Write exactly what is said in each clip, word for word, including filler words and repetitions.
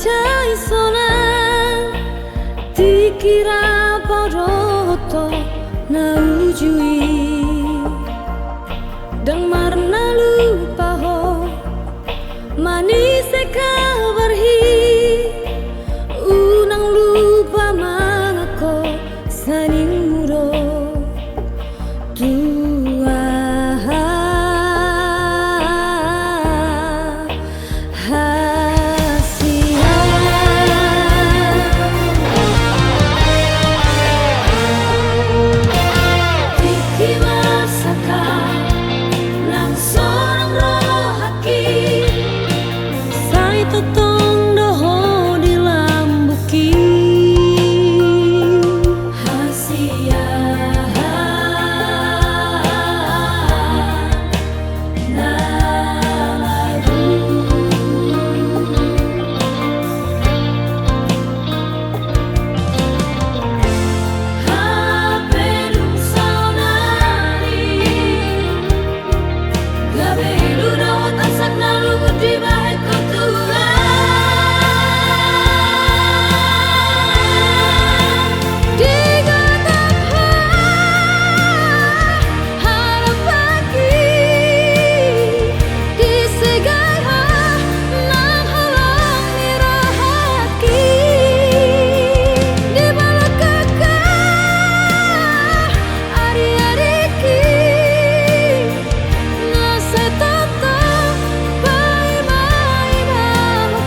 Sai sonang tingki ra padohot ho na uju i. Ndang marnalupa ho manise kabar i. Unang lupa manganggo saningmu do tu aha. Hasian. Tingki ma saka nang sonang rohangki. Sai tongtong do ho di lambungki. Hasian. Harapanki disegai ho nang holong ni rohangki. Di balakangki ariariki na sai tongtong paima-ima ho.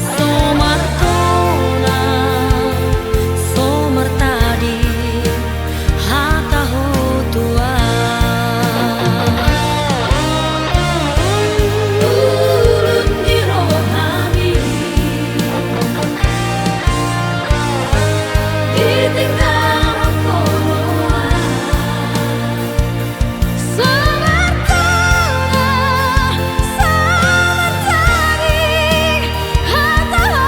So martona, so martadi hata ho tu ahu. Ulun ni rohami ditinggalhon ho. So martona, so martadi hata ho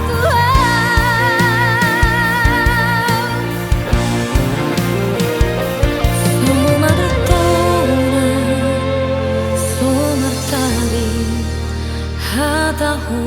tu ahu. So martona, so martadi hata ho.